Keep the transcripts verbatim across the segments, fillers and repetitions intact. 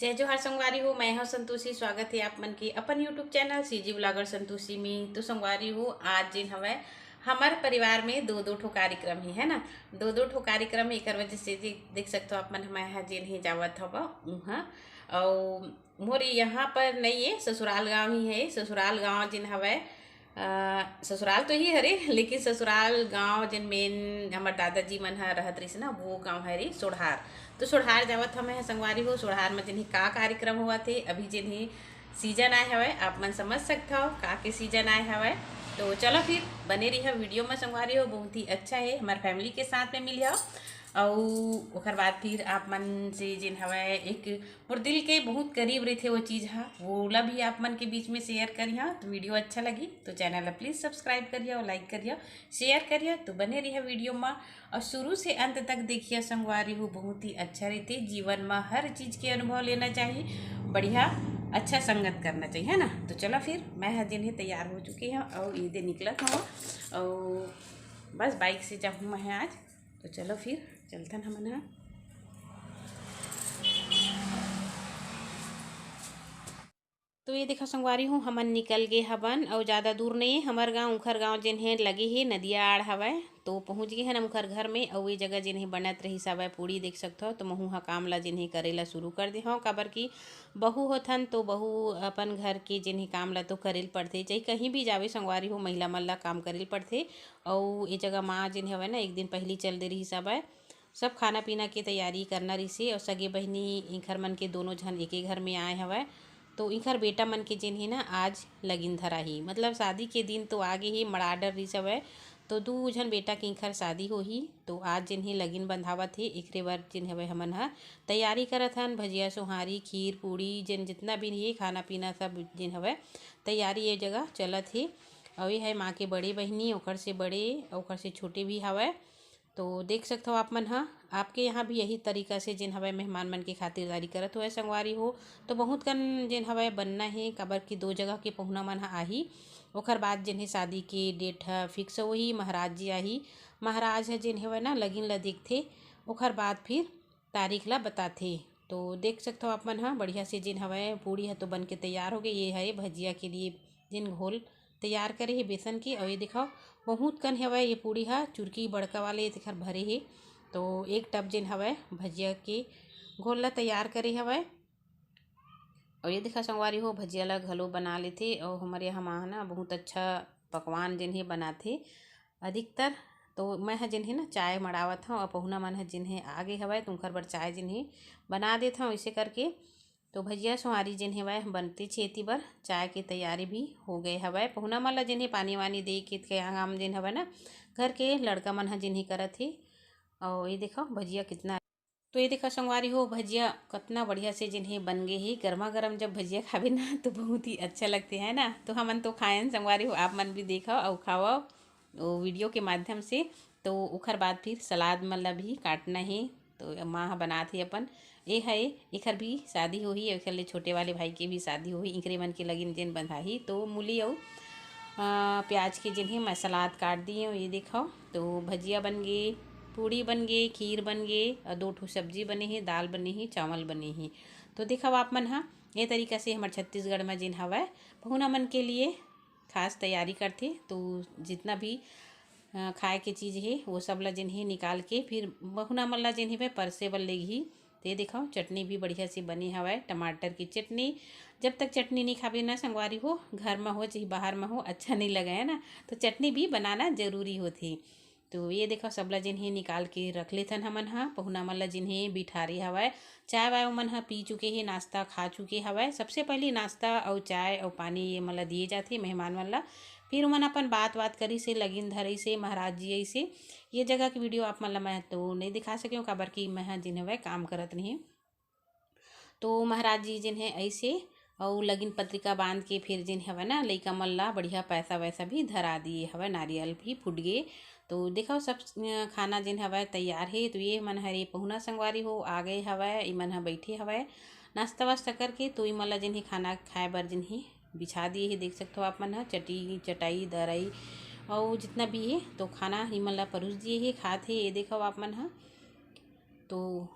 जय जोहार संगवारी हो, मैं हूं संतोषी। स्वागत है आप मन के अपन YouTube channel CG blogger Santoshi में। तो संगवारी हो, आज जेन हवय हमर परिवार में दो दो ठो कार्यक्रम ही है ना, दो दो ठो कार्यक्रम ही। एकर वजह से जी देख सकते हो आप मन, मैं ह जेन ही जावत हव उहाँ, अउ मोर यहाँ पर नहीं है, ससुराल गांव ही है। ससुराल गांव जेन हवय अ, ससुराल तो ही हरे, लेकिन ससुराल गांव जेन मेन हमर दादाजी मन ह रहत रहिस ना, वो गांव हरे सोढ़ार। तो सोढ़ार जावत हमें संगवारी हो, सोढ़ार में जेन ही का कार्यक्रम हुआ थे, अभी जेन ही सीजन आए हवय, आप मन समझ सकत हव का के सीजन आए हवय। तो चलो फिर बने रहिए वीडियो में संगवारी हो, बहुत ही अच्छा है, हमारे फैमिली के साथ में मिल जाओ। अउ ओकर बाद फिर आप मन से जेन हवय एक मोर दिल के बहुत करीब रहिथे वो चीज़ हा, वोला भी आप मन के बीच में शेयर करिहा। तो वीडियो अच्छा लगी तो चैनल ला प्लीज सब्सक्राइब करिहा और लाइक करिहा, शेयर करिहा। तो बने रहिहा वीडियो मा और शुरू से अंत तक देखिहा संगवारी हो, बहुत ही अच्छा रहिथे। जीवन मा हर चीज़ के अनुभव लेना चाहिए, बढ़िया अच्छा संगत करना चाहिए, है ना। तो चलो फिर मैं ह जेन हे तैयार हो चुके हव और ये दे निकलत हव और बस बाइक से जाहूँ मैं आज। तो चलो फिर चलथन हमन ह। तो ये देखा संगवारी हो, हमन निकल गे हवन अउ ज़्यादा दूर नहीं, हमर गांव उखर गांव जेन हे लगे हे नदिया आड़ हवय। तो पहुंच गे हन उखर घर में। अउ ये जगह जेन हे बनत रहिस हवय पूड़ी, देख सकत हव। तो महू ह काम ला जेन हे करे ला शुरू कर दे हव, काबर कि बहू होथन तो बहू अपन घर के जेन हे काम ला तो करे ल पड़थे, चाहे कहीं भी जावे संगवारी हो, महिला मन ला काम करे ल पड़थे। अउ ये जगह माँ जेन हवय ना, एक दिन पहली चल दे रहिस हवय। सब खाना पीना के तैयारी करना रहिसे अउ सगे बहिनी इंखर मन के दोनों झन एके घर में आए हवय। तो इंखर बेटा मन के जेन हे ना, आज लगिन धरा ही, मतलब शादी के दिन तो आगे ही मड़ा डर रहिस हवय। तो दू झन बेटा के इंखर शादी होही, तो आज जेन हे लगिन बंधावत हे, एकरे बर जेन हवय हमन ह तैयारी करत हन। भजिया सोहारी, खीर पूड़ी, जेन जितना भी हे खाना पीना सब जेन हवय तैयारी ये जगह चलत हे। अउ ये है माँ के बड़े बहिनी, ओकर से बड़े, ओकर से छोटे भी हवय। तो देख सकत हव आप मन ह, आपके यहाँ भी यही तरीका से जेन हवय मेहमान मन के खातिरदारी करत हुए संगवारी हो। तो बहुत कन जेन हवय बनना हे, काबर कि दो जगह के पहुना मन ह आही। ओकर बाद जेन हे शादी के डेट ह फिक्स होही, महाराज जी आही। महाराज ह जेन हवय ना लगिन ल देखथे, ओकर बाद फिर तारीख ला बताथे। तो देख सकत हव आप मन ह, बढ़िया से जेन हवय पूड़ी ह तो बन के तैयार हो गए। ये हरे भजिया के लिए जेन घोल तैयार करे हे बेसन के। अउ ये देखव, बहुत कन हवय ये पूड़ी ह, चुरकी बड़का वाले तेखर भरे हे। तो एक टब जेन हवय भजिया के घोल ला तैयार करे हवय। अउ ये देखा संगवारी हो, भजिया ला घलो बना लेथे। अउ हमर यहाँ माँ ह ना बहुत अच्छा पकवान जेन हे बनाथे अधिकतर। तो मैं ह जेन हे ना चाय मड़ावत हव, अउ पहुना मन ह जेन हे आगे हवय, तो उनकर बर चाय जेन हे बना देत हव। इसे करके तो भजिया सोहारी जेन हेवय बनते छेती बर चाय के तैयारी भी हो गए हवय। पहुना मन ल जेन हे पानी वानी दे के काम जेन हवय ना, घर के लड़का मन ह जेन हे करत हे। अउ ये देखो भजिया कितना, तो ये देखो संगवारी हो, भजिया कितना बढ़िया से जेन हे बन गए हे। गर्मा गर्म जब भजिया खाबे ना तो बहुत ही अच्छा लगते है ना। तो हमन तो खाएन संगवारी हो, आप मन भी देखव अउ खावव वो वीडियो के माध्यम से। तो ओखर बाद फिर सलाद मन ला भी काटना हे। तो माँ ह बनात हे अपन, ए है, एखर भी शादी होही, एखर ले छोटे वाले भाई के भी शादी होही, इकरे मन के लगिन जेन बंधाही। तो मूली अउ, अ, प्याज के जेन हे मैं सलाद काट दिए हव। ये देखव, तो भजिया बन गे, पूड़ी बन गे, खीर बन गे, अउ दो ठो सब्जी बने हे, दाल बने हे, चावल बने हे। तो देखव आप मन ह, ये तरीका से हमर छत्तीसगढ़ में जेन हवय पहुना मन के लिए खास तैयारी करथे। तो जितना भी, अ, खाए के चीज़ हे, वो सब ला जेन हे निकाल के फिर पहुना मन ला जेन हे परसे बर लेगही। ते देखव, चटनी भी बढ़िया से बने हवय, टमाटर की चटनी। जब तक चटनी नहीं खाबे ना संगवारी हो, घर में हो चाहे बाहर में हो, अच्छा नहीं लगे है ना। तो चटनी भी बनाना जरूरी होथे। तो ये देखव, सबला जेन हे निकाल के रख लेथन हमन ह। पहुना मन ल जेन हे बिठारे हवय, चाय वाय ओमन ह पी चुके हे, नाश्ता खा चुके हवय। सबसे पहली नाश्ता अउ चाय अउ पानी ये मन ल दिए जाथे मेहमान मन ल। फिर ओमन अपन बात बात करिस हे, लगिन धरिस हे, महाराज जी अइस हे। ये जगह के वीडियो आप मन ल मैं तो नहीं दिखा सके हूँ, काबर कि मैं ह जेन हवय काम करत नहीं। तो महाराज जी जेन हे अइस हे अउ लगिन पत्रिका बांध के फिर जेन हवय ना, लइका मन ला बढ़िया पैसा वैसा भी धरा दिए हवय, नारियल भी फूट गे। तो देखव, सब, अ, खाना जेन हवय तैयार हे। तो ये मन हरे पहुना संगवारी हो आ गए हवय, इमन ह बैठे हवय नाश्ता वास्ता करके। तो इमन ला जेन हे खाना खाए बर जेन हे बिछा दिए हे, देख सकत हो आप मन ह, चटी चटाई दराई अउ जितना भी हे, तो खाना इमन ला परोस दिए हे, खात हे। ये देखव आप मन ह, तो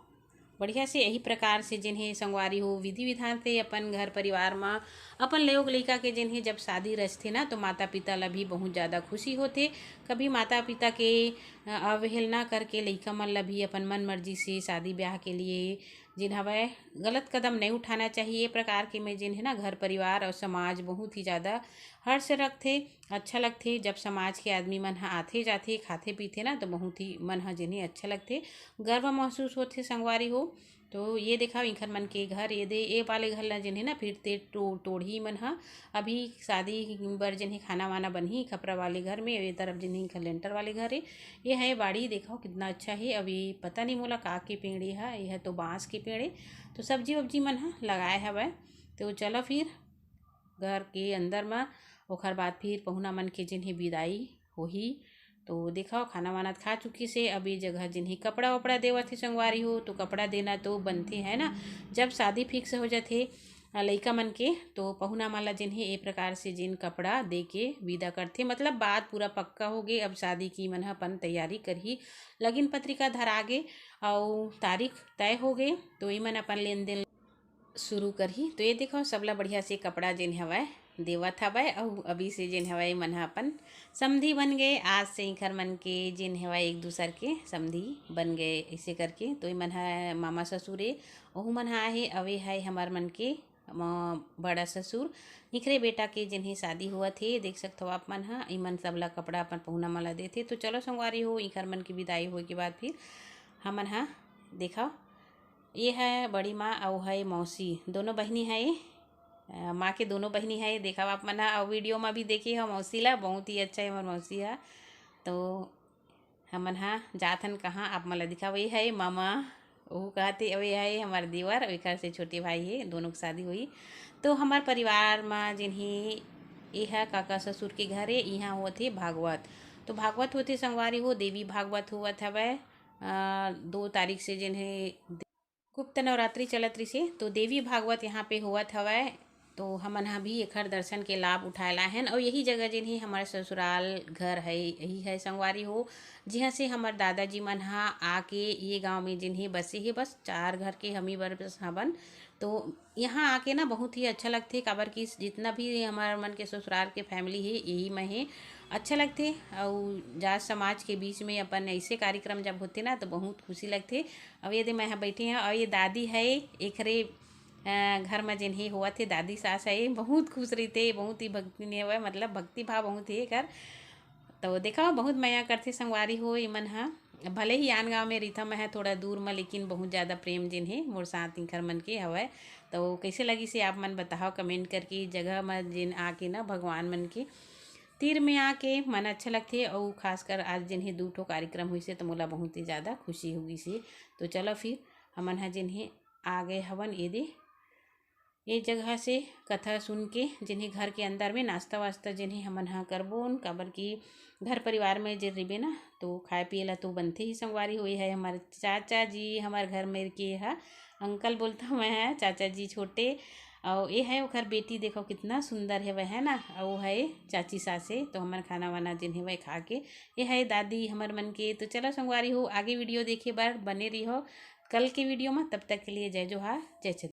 बढ़िया से यही प्रकार से जेन हे संगवारी हो, विधि विधान से अपन घर परिवार म अपन लोग लइका के जेन हे जब शादी रचथे ना, तो माता पिता ला भी बहुत ज़्यादा खुशी होथे। कभी माता पिता के, अ, अवहेलना करके लइका मन ला भी अपन मन मर्जी से शादी ब्याह के लिए जेन हवय गलत कदम नहीं उठाना चाहिए। ये प्रकार के में जेन हे ना घर परिवार और समाज बहुत ही ज़्यादा हर्ष रखथे, अच्छा लगथे। जब समाज के आदमी मन ह आथे जाथे, खाथे पीथे ना, तो बहुत ही मन ह जेन हे अच्छा लगथे, गर्व महसूस होथे संगवारी हो। तो ये देखा इंखर मन के घर, ये दे, ये वाले घर ला जेन हे ना फिर ते टो-, टोड़ही मन ह। अभी शादी बर जेन हे खाना वाना बनही खपरा वाले घर में, ये तरफ जेन हे इंखर लेंटर वाले घर हे। ये है बाड़ी, देखो कितना अच्छा है। अभी पता नहीं मोला का के पेड़ ये है, ये है तो बांस के पेड़ हे। तो सब्जी वब्जी मन ह लगाए हवय। तो चलो फिर घर के अंदर म, ओखर बाद फिर पहुना मन के जेन हे विदाई होही। तो देखो खाना वाना खा चुकी से, अब ये जगह जेन हे कपड़ा वपड़ा देवत हे संगवारी हो। तो कपड़ा देना तो बनथे है ना, जब शादी फिक्स हो जाथे, अ, लइका मन के, तो पहुना मन ला जेन हे ए प्रकार से जेन कपड़ा दे के विदा करथे, मतलब बात पूरा पक्का हो गे। अब शादी की मन ह अपन तैयारी करही, लगिन पत्रिका धरा गे, अउ तारीख तय हो गे, तो इमन अपन लेन देन शुरू करही। तो ये देखो सबला बढ़िया से कपड़ा जेन हवय देवत हवय, अउ अभी से जेन हवय मन ह अपन समधी बन गए। आज से इंखर मन के जेन हवय एक दूसर के समधी बन गए, ऐसे करके। तो इमन ह मामा ससुर ए, ओहू मन ह आहे, अउ ये है हमर मन के म-, बड़ा ससुर। इखरे बेटा के जेन हे शादी हुआ थे, देख सकत हो आप मन ह। इमन सबला कपड़ा अपन पहुना मन ला देथे। तो चलो संगवारी हो, इखर मन के विदाई होए के बाद फिर हमन ह देखा, ये है बड़ी माँ अउ है मौसी, दोनों बहिनी है ये। अ, माँ के दोनों बहिनी है, देखा आप मन ह। अउ वीडियो में भी देखे हो मौसी ला, बहुत ही अच्छा है हमर मौसी है। तो हमन ह जाथन कहाँ, आप मन ला दिखावे है मामा, ओहू कहते, अउ ये है हमर देवर, अउ एकर से छोटे भाई हे, दोनों के शादी होई। तो हमर परिवार म जेन हे, ये ह काका ससुर के घर हे, इहाँ होत हे भागवत। तो भागवत होत हे संगवारी हो, देवी भागवत होवत हवय, अ, दो तारीख से जेन हे गुप्त नवरात्रि चलत रिसे, तो देवी भागवत यहाँ पे होवत हवय। तो हमन ह भी एखर दर्शन के लाभ उठाए ला हन। अउ यही जगह जेन हे हमर ससुराल घर है, यही है संगवारी हो, जिहाँ से हमर दादाजी मन ह आके ये गांव में जेन हे बसे हे, बस चार घर के हमी बर बस हवन। तो यहाँ आके ना बहुत ही अच्छा लगथे, काबर कि जितना भी हमर मन के ससुराल के फैमिली हे, यही में हे, अच्छा लगथे। अउ जात समाज के बीच में अपन ऐसे कार्यक्रम जब होथे ना, तो बहुत खुशी लगथे। अउ ये दे मैं ह बैठे हंव, अउ ये दादी है, एकरे, अ, घर में जेन हे होवत हे, दादी सास है, बहुत खुश रहिथे, बहुत ही भक्ति ने हवय, मतलब भक्ति भाव बहुत हे एकर। तो देखा, बहुत मया करथे संगवारी हो इमन ह। भले ही आन गांव में रहिथंव मैं ह थोड़ा दूर म, लेकिन बहुत ज़्यादा प्रेम जेन हे मोर साथ इंखर मन के हवय। तो कैसे लगिस हे आप मन बताओ comment करके। जगह म जेन आके ना भगवान मन के तीर में आके मन अच्छा लगथे, अउ खासकर आज जेन हे दू ठो कार्यक्रम होइस हे, तो मोला बहुत ही ज़्यादा खुशी हो गिस हे। तो चलो फिर हमन ह जेन हे आ गए हवन एदे। ये जगह से कथा सुन के जेन हे घर के अंदर में नाश्ता वास्ता जेन हे हमन ह करबोन, काबर कि घर परिवार में जे रहिबे ना, तो खाए पिए ला तो बनथे ही संगवारी हो। ये है हमर चाचा जी, हमर घर में के ह अंकल बोलता मैं ह, चाचा जी छोटे। अउ ये है ओकर बेटी, देखो कितना सुंदर है वह, है ना। अउ वो है चाची सासे, तो हमन खाना वाना जेन हे वह खा के, ये है दादी हमर मन के। तो चलो संगवारी हो, आगे वीडियो देखे बर बने रहिहो कल के वीडियो में। तब तक के लिए जय जोहार, जय छत्तीसगढ़।